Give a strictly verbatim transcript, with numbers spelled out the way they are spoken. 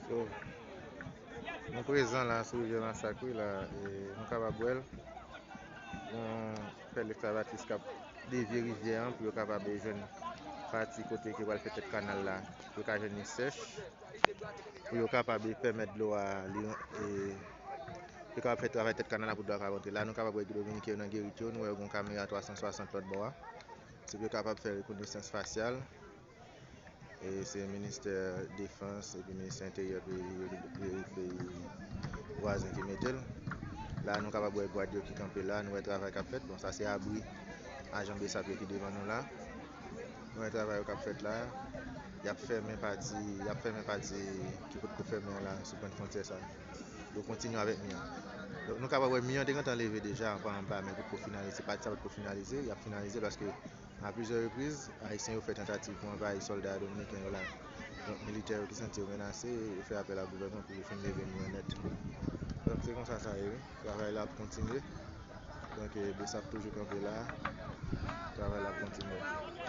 Yo, nou prezan la sou rivyè Masak wi la, e nou kapab wè l. Yon pèl ekskavatis k ap devye rivyè an pou yo kapab jwenn pati kote ke pral fè tèt kanal la, pou yo ka jwenn li sèch, pou yo kapab pèmèt dlo a li, e, yo kapab fè travay tèt kanal la pou dlo a kapab antre. La nou kapab wè Dominiken yo nan gerit yo, nou wè yo gen yon kamera twa san swasant lòt bò a. Se pou yo kapab fè rekonesans fasyal. E se ministè defans epi ministè enteryè peyi, peyi, peyi vwazen ki mete l. La nou kapab wè gad yo ki kanpe la, nou wè travay k ap fèt. Bon, sa se abri ajan BSAP yo ki devan nou la. Nou wè travay yo k ap fèt la. Y ap fèmen pati, y ap fèmen pati ki potko fèmen an la sou pwent fwontyè sa. Yo kontinye avèk mi an. Donk nou kapab wè mi an te gentan leve deja anba anba, men potko finalize. Pati sa potko finalize, y ap finalize paske a plizyè repriz, Ayisyen yo fè tantativ pou anvayi sòlda dominiken yo la. Donk, militè yo ki santi yo menase, yo fè apèl a gouvènman pou yo fin leve mi an nèt. Donk, se konsa sa ye, wi. Travay la ap kontinye. Donk, e, BSAP toujou kanpe la. Travay la ap kontinye.